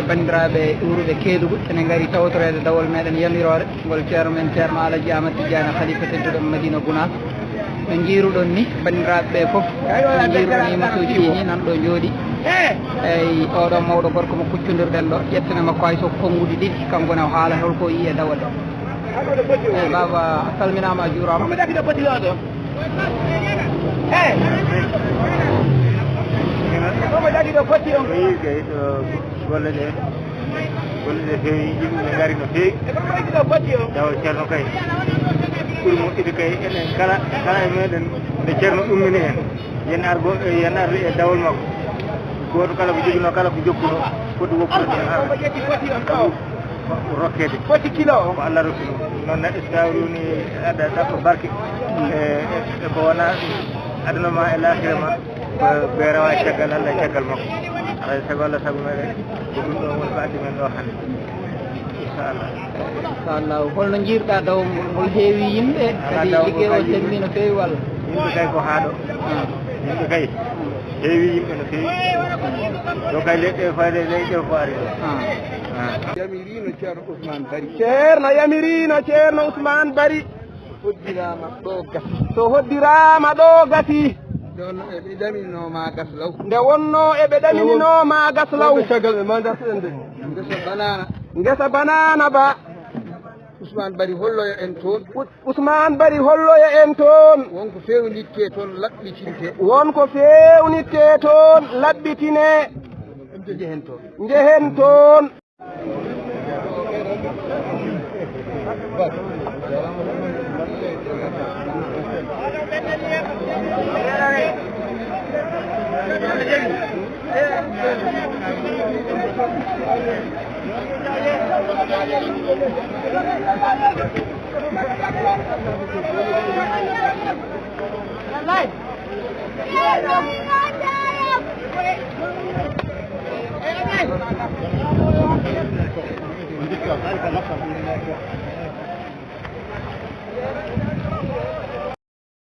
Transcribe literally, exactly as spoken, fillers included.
Banndiraaɓe wuurɓe Keedugu, ene ngari tawtoreede dawol meeɗen yamiroore ngol ceerno men, Ceerno Alaji Aamadu Tijjaani, Khalifa tedduɗo mo Madiina Gunaas. No njiiruɗon ni, banndiraaɓe ɓe fof, no njiiruɗon image uji ɗi ni, nan ɗo njooɗi. Eyi, oɗo mawɗo gorko mo kuccondirɗen ɗo, ƴettane makko hay so konnguɗi ɗiɗi, kanko ne o haala hol ko o yii e dawol. Eyi, baaba, a salminaama, a juuraama. Ko yii kay ɗo golle ɗe, golle ɗe feewi, yimɓe ɓe ngari no feewi. Dawol Ceerno kay ɓuri moƴƴude kay, enen kala, kala e meɗen nde Ceerno ummini en, yen ar go-, yen ar e dawol makko. Gooto kala ko joginoo, kala ko jokkunoo, foti woppude ɗum, ar. Rokkeede. Foti kilo o. Ko Allah rokki ɗum. Noon neɗɗo so tawi woni aɗa ɗaɓɓa barke. E, e, e ko wona aduna ma e laakhira ma, ko ɓe rewa e caggal Allah e caggal makko. Alay sago Allah sago meɗen, ko ɗum ɗo woni ko addi men ɗo hannde. Inchallah. Inchallah. Holno njiiruɗa dawol ngol? Ngol heewi yimɓe, kadi dawol liggey o kay, selli no feewi walla? Yimɓe kay ko haaɗo. Ah. Yimɓe kay heewi yimɓe no feewi. Ɗo kay leɗɗe fayde leyɗe ko ari ɗo. Ah. Ah. Yamiriino Ceerno Ousmane Bari. Ceerno yamiriino Ceerno Ousmane Bari. Hoddiraama ɗo gasi. So hoddiraama ɗo gasi. Nde wonnoo eɓe ɗaminoo ma gas law. Nde wonnoo eɓe ɗaminoo ma gas law. Wonɓe caggal ɓe ma dartoɗen de. Ngesa banaana. Ngesa banaana ba. Ousmane Bari holloyo en toon. Ousmane Bari holloyo en toon. Won ko fewnittee toon laɓɓitintee. Won ko fewnittee toon laɓɓitinee. Njehen toon. Njehen toon.